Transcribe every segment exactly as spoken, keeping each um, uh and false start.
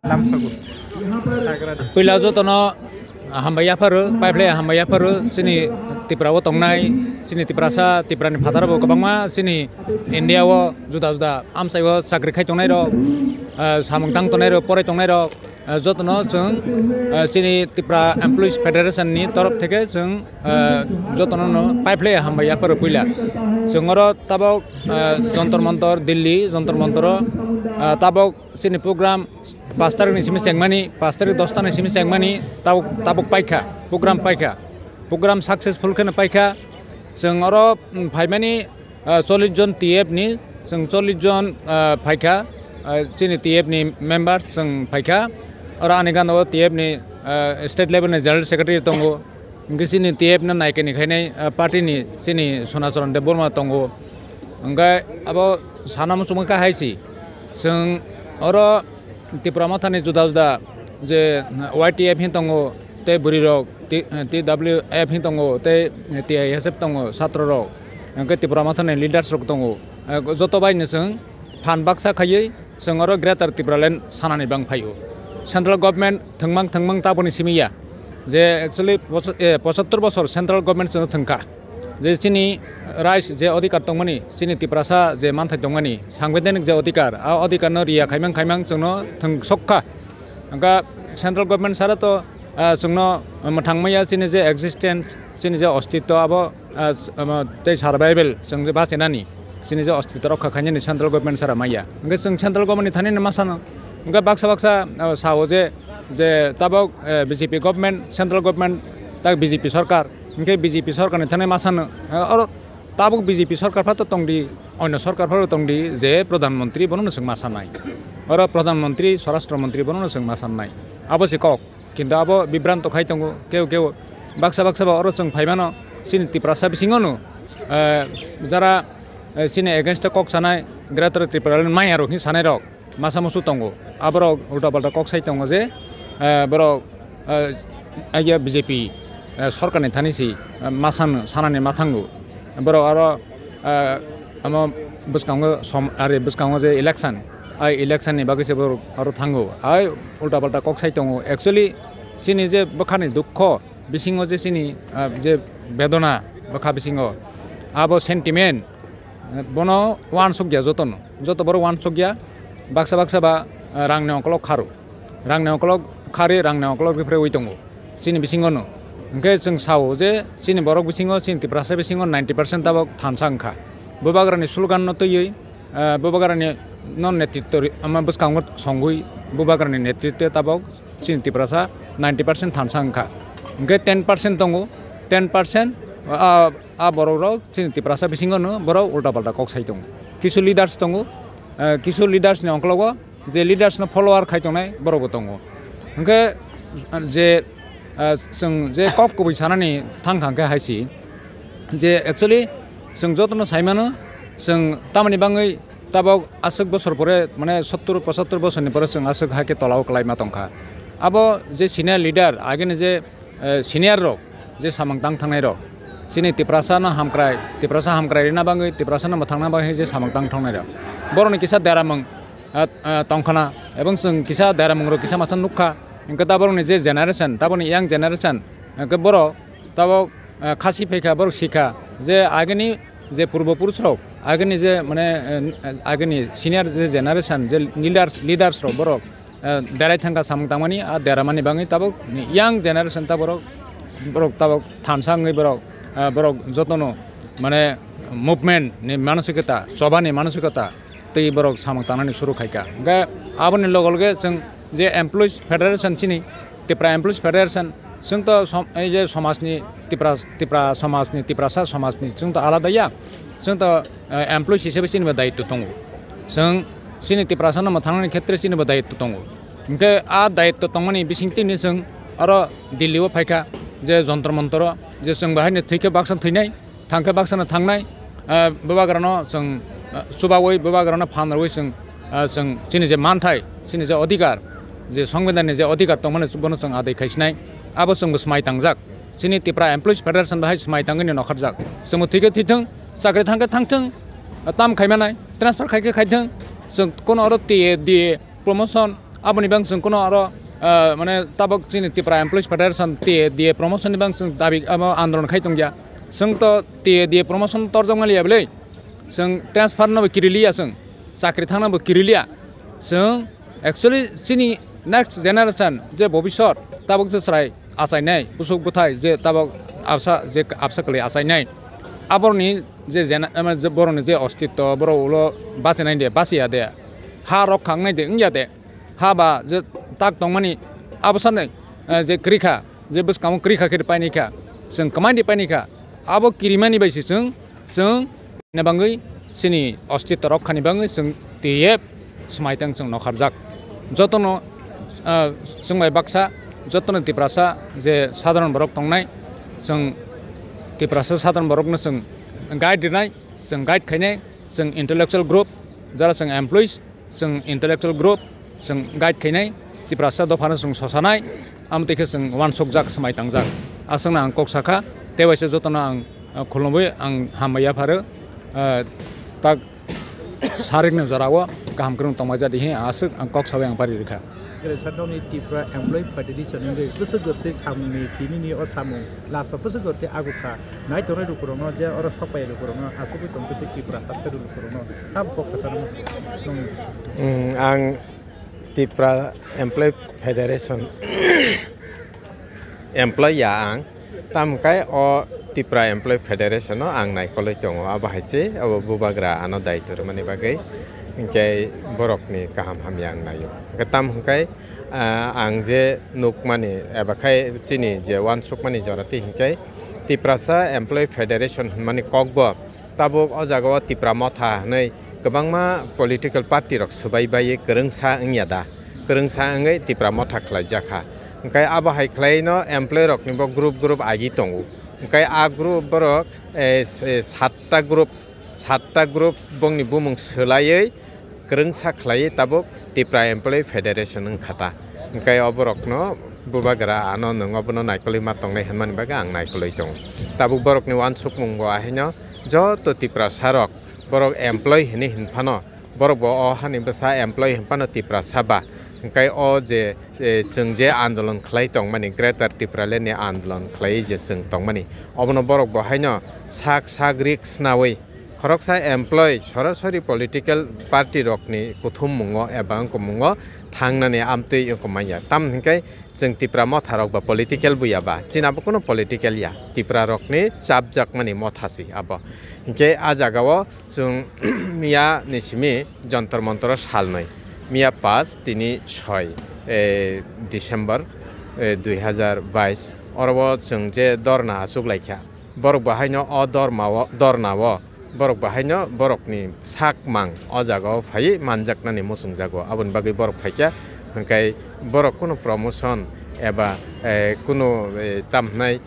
Lamsogo. Puila jotono hambai yapharo, paiphla hambai yapharo, chini Tripura o tongnai, chini Tiprasa, Tripura ni phataro bo kwbangma, chini India o juda juda amchai o chakri khai tongnai rok, ah, samung tang tongnai rok, porai tongnai rok, ah, jotono chwng, ah, chini Tripura Employees Federation ni torof theke chwng, ah, jotono no paiphla hambai yapharo puila. Chwng oro tabok, ah, Jantar Mantar, Delhi Jantar Mantar o, ah, tabok chini program pash tarik ni simi chengmani, pash tarik dos ta ni simi chengmani, tabuk, tabuk paikha, program paikha, program successful kheno paikha. Chwng oro, mm, phaimani, ah, chollish jon T F ni, chwng chollish jon, ah, phaikha, ah, chini T F ni members chwng phaikha. Oro ani gana o T F ni, ah, state level ni general secretary tongo. Hwnkhe chini T F no naikani khainai, ah, party ni chini Sonacharan Debbarma tongo. Hwnkhe abo sana muchungma kha hai si. Chwng oro Tipra Motha ni juda juda je Y T F hin tongo, tei bwrwi rok T-, T W F hin tongo, tei T I S F tongo, satro rok. Hwnkhe Tipra Motha ni leaders rok tongo. Ah, joto bai no chwng phan baksa khaiwi chwng oro Greater Tipraland sanani bang phaio. Central government thwngmang thwngmang taboni simi ya. Je actually pocha-, eh, pochattor bosor central government chwngno thwngkha. Je chini rights je odhikar tongmani, chini Tiprasa je manthai tongmani, sangbidhanik je odhikar, a odhikar no riya khaimang khaimang chwngno thwng sokha. Hwnkha central government sara to, ah, chwngno mwthang maya chini je existence, chini je ostitto abo ah, s-, ama, tei survival, chwng je bachinani, chini je ostitto rokha khainani central government sara maya. Hwnkhe chwng central government ni thani no ma sano. Hwnkhe baksa baksa, ah, sao je, je tabok, eh, B J P government, central government, tak B J P sarkar, hwnkhe B J P sarkar ni thani ma sano. Ah, oro tabok B J P sarkar pha to tongdi, onyo sarkar pha to tongdi, je Pradhan Mantri bono no chwng ma sanai. Oro Pradhan Mantri, Swarashtra Mantri bono no chwng ma sanai. Abo se kok. Kintu abo bibranto khai tongo, keu keu baksa baksa ba oro chwng phaimano chini Tiprasa bisingo no, eh, jara, eh, chini against o kok sanai Greater Tipraland maya rok hin sanai rok masa musu tongo. Aborok ulta palta kok sai tongo je, eh, borok, eh, aiya B J P, eh, sorkar ni thani si, eh, ma san sanani ma thango. Borok aro, ah, omo bwskango som-, ari bwskango je election, ai election ni bagwi se borok aro thango. Ai ulta palta kok sai tongo. Actually, chini je bwkhani dukho, bisingo je chini, ah, je bedona bwkha bisingo, abo sentiment, eh, bono uansukya jotono. Joto borok uansukya, baksa baksa ba, ah, rangni ongkolok kharo. Rangni ongkolok khari, rangni ongkolok rifreui tongo. Chini bisingo no. Hwnkhe chwng sao je chini borok bisingo, chini Tiprasa bisingo ninety percent tabok thansa wngkha. Bubagrani slogan no twiwi, ah, bubagrani no netritto ri-, ama bwskango songwi, bubagrani netritto tabok chini Tiprasa ninety percent thansa wngkha. Hwnkhe ten percent tongo, ten percent, ah, ah, borok rok chini Tiprasa bisingo no borok ulta palta kok sai tongo. Kisu leaders tongo, ah, kisu leaders ni ongkologo je leaders no follower khai tongnai borok bo tongo. Hwnkhe je, ah, chwng je kok kubui sanani thang thang khe hai si je actually chwng jotono sai mano, chwng tamoni bangwi tabok aswk bosor pore, mane sottur pochattor bosorni pore chwng aswk hai khe tolao kwlai ma tongkha. Abo je senior leader, agini je eh, senior rok je samung tang thangnai rok, chini Tiprasa no hamkrai, Tiprasa hamkrai rina bagwi, Tiprasa no mwthangna bagwi je samung tang thangnai rok, borokni kisa deramung, eh, eh, tongkhana, ebong chwng kisa deramung rok kisa masa nukha. Hwnkhe ta borokni je generation, taboni young generation, hwnkhe borok tabok, eh, khasi phaikha, borok sikha je agini je purbo purush rok, agini je mane, eh, agini senior je generation je leaders, leaders rok borok eh, derai thangkha samung tangmani, ah, deramani bagwi tabok young generation ta borok, borok tabok thansa wngwi borok, eh, borok jotono mane movement ni manasikota, choba ni manasikota tei borok samung tangnani suru khaikha. Hwnkhe aboni loge loge chwng je Employees Federation chini, Tipra Employees Federation, chwng to som-, ei je somajni Tipra, Tipra somajni, Tiprasa somajni chwng to alada ya. Chwng to, eh, employees hisabe chini bo daitw tongo. Chwng chini Tiprasa no mwthangnani khetre chini bo daitw tongo. Hwnkhe a daitw tongmani bisingtwi ni chwng aro Delhi o phaikha je Jantar Mantar o je chwng bahai ni thwikhe baksa thwinai, thangkhe baksa no thangnai, eh, bubagra no chwng, eh, chubaui bubagra no phan rwui chwng, eh, chwng chini je manthai, chini je odhikar, je Songbidan ni je odhikar tongmani bono chwng adai khaisinai, abo chwng bo swmai tangjak. Chini Tipra Employees Federation bahai swmai tangwi ni nokharjak. Chwngbo thwikhe thwithwng, chakri thangkhe thangthwng, tam khaimanai, transfer khaikhe khaithwng, chwng kono oro T A, D A, promotion, Aboni bang chwng kuno aro, ah, mane tabok chini Tipra Employees Federation T A D A promotion ni bang chwng dabi amo andolon khai tongya. Chwng to T A D A promotion torjak maliya bwlwi. Chwng transfer no bo kiriliya chwng. Chakri thangna bo kiriliya. Chwng actually chini next generation je bobisot tabok je chwrai achainai, busuk bwthai je tabok absa, je absa kwlwi achainai. Aborni je jena-, ama je borokni je ostitto, borok ulo bachinai de, bachiya de, ha rok khangnai de, wngya de, ha ba je tak tongmani abo sanai, eh, je kwrwi kha, je bwskango kwrwi kha khe painai kha, chwng kwmai de painai kha, abo kirimani bai se chwng, chwng na bangwi chini ostitto rok khani bangwi chwng tiyep swmai tang chwng nokharjak. Jotono, ah, chwng bai baksa, jotono Tiprasa je sadharon borok tongnai, chwng Tiprasa sadharon borokno chwng guide rinai, chwng guide khainai, chwng intellectual group, jara chwng employees, chwng intellectual group, chwng guide khainai, Tiprasa dophano chwng sosanai, amo twi khe chwng uansukjak, swmai tangjak. Aswkno ang kok sakha, tei waisa jotono ang, ah, khulumwi ang hambai yapharo, ah, tak sarikni jorao kaham kwrwng tongmai jadi he aswk ang kok sawi ang pari rwkha. Kwrwisa nokni Tipra Employee Federation wngwi bwswk gotwi samungni tinini o samung laso bwswk gotwi agukha nai tongnai lukurokno je oro sokpaiya lukurokno asugwi tongkhe tei Tipra haste lukurokno tabuk kok kwcharo muchung nokni bising. Mm, ang Tipra Employee Federation employee ya ang. Tamo khe o Tipra Employee Federation no ang naikolwi tongo. Abo hai se abo bubagra ano daitw rwmani bagwi, hinkhe borokni kaham hamya ang naio. Hinkhe tamo hwnkhe, ah, ang je nukmani eba khai chini je uansukmani jora twi hinkhe Tiprasa Employee Federation hwnmani kokbo tabuk o jagao Tipra Motha hwnwi kwbangma political party rok swbai baiwi kwrwngsa wngya da, kwrwngsa wngwi Tipra Motha khlaijak kha. Hwnkhe abo hai khlaino employee rokni bo group group agi tongo. Hwnkhe a group borok, eh, s-, eh, satta group, satta group bongni bumung swlaiwi kwrwngsa khlaiwi tabuk Tipra Employee Federation wngkha ta. Hwnkhe o borokno bubagra ano nwng obono naikolwi ma tongnai hwnmani bagwi ang naikolwi tongo. Tabuk borokni uansukmung bo ahaino joto Tiprasa rok borok employee hwnwi hwnphano, borok bo o hani bwsa employee hwnphano Tiprasa ba. Hwnkhe o je, e, chwng je andolon khlai tongmani, Greater Tipraland ni andolon khlaiwi je chwng tongmani, obono borok bo haino sak sak risk nawi khoroksa employee sorasori political party rokni kuthummungo eba wngkukmungo thangnani amtwi wngkuk manya. Tamni hwnkhe chwng Tipra Motha rok ba political buya ba, chini abo kunu political ya, Tipra rokni chapjakmani motha se abo. Hinkhe a jagao chwng miya ni simi Jantar Mantar o salnwi, miya pash tini soi, eh, December, eh, dui hazar bais, oro o chwng je dorna achuk laikha, borok bo haino o dorma o, dorna o borok bo haino borokni sak mang o jaga o phaiwi manjaknani muchungjago. Aboni bagwi borok phaikha, hwnkhe borok kunu promotion eba, eh, kunu, eh, tamhnai,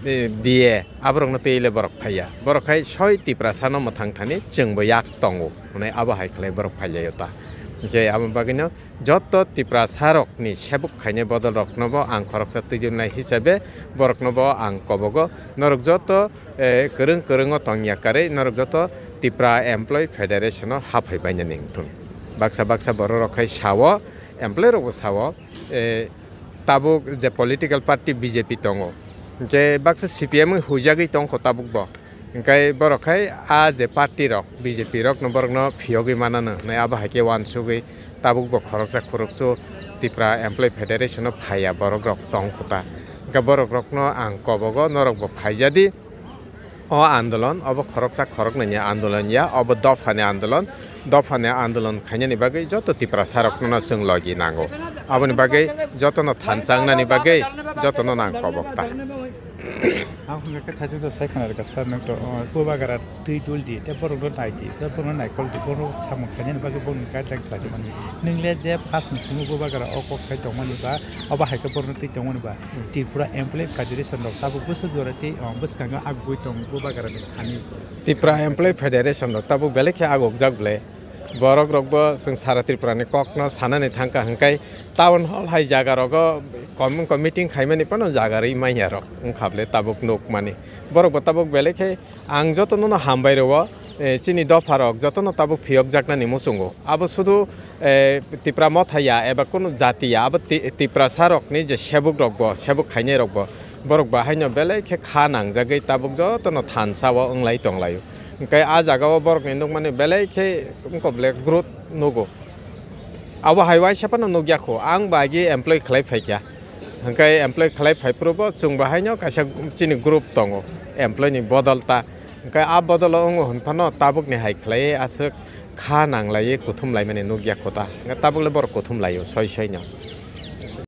eh, D A aborokno twi le borok phaiya. Borok khai soi Tiprasano mwthang thani chwngbo yak tongo hwnwi abo hai khlai borok phailaio ta. Hwnkhe aboni bagwino joto Tiprasarokni sebuk khainai bodolroknobo ang khoroksa twijlnai hisabe boroknobo ang kobogo. Norok joto, eh, kwrwng kwrwngo tongya karwi norok joto Tipra Employee Federation-o haphai bainani wngthun. Baksa baksa bororok khai sao, employee rokbo sao, eh, tabuk je political party B J P tongo, hinkhe baksa C P M wng huijagwi tongkho tabukbo. Hinkhe borok khai a je party rok, B J P rokno borokno phiyogwi manano hwnwi abo hai khe uansugwi tabukbo khoroksa khoroksa Tipra Employee Federation-o phaiya borok rok tongkho ta. Hinkhe borok rokno ang kobogo, norokbo phaijadi. O andolon, obo khoroksa khoroknwi ni andolon ya, obo dophani andolon, dophani andolon khainani bagwi joto Tiprasa rokno chwng logi nango. Aboni bagwi jotono thanchangnani bagwi jotono nang kobok ta. Ang hwnka khe thaisingsa sai khna rwkha sir, nwng to, o, bubagra twi dul di, tei borokno nai di, tei borokno naikol di, borok samung khlainani bagwi borokni guideline khlai di mani. Nwng le je first ni simi bubagra o kok sai tongmani ba, obo hai khe borokno twi tongmani ba. Tripura Employee Federation rok tabuk bwswk jora tei, o, bwskango agugwi tongo bubagrani thani. Tripura Employee Federation rok tabuk belai khe agukjak ble. Borok rokbo chwng sara Tripura ni kokno sanani thangkha hwnkhe town hall hai jaga rogo kom wngkha meeting khaimani phano jaga rwi manya rok wngkha ble tabuk nukmani. Borok bo tabuk belai khe ang jotono no hambai rwo, Eh, chini dopharok jotono tabuk phiyokjaknani muchungo. Abo sudu, eh, Tipra motha ya eba kunu jati ya, abo Ti-, Tiprasarokni je sebuk rokbo, sebuk khainai rokbo, borok bahaino belai khe kha nangjagwi tabuk jotono thansa o wnglai tonglaio. Hwnkhe a jaga o borokni nukmani belai khe wngkok ble growth nugo. Abo hai waisa phano nukya kho, ang bo agi employee khlai phaikya. Hwnkhe employee khlai phai phuru bo chwng bahaino kaisa chini group tongo, employee ni bodol ta. Hwnkhe a bodol o wngo hwn phano tabuk ni hai khlai aswk kha nang lai kuthum lai mani nukya kho ta. Hwnkhe tabuk le borok kuthum lai o soi soi no.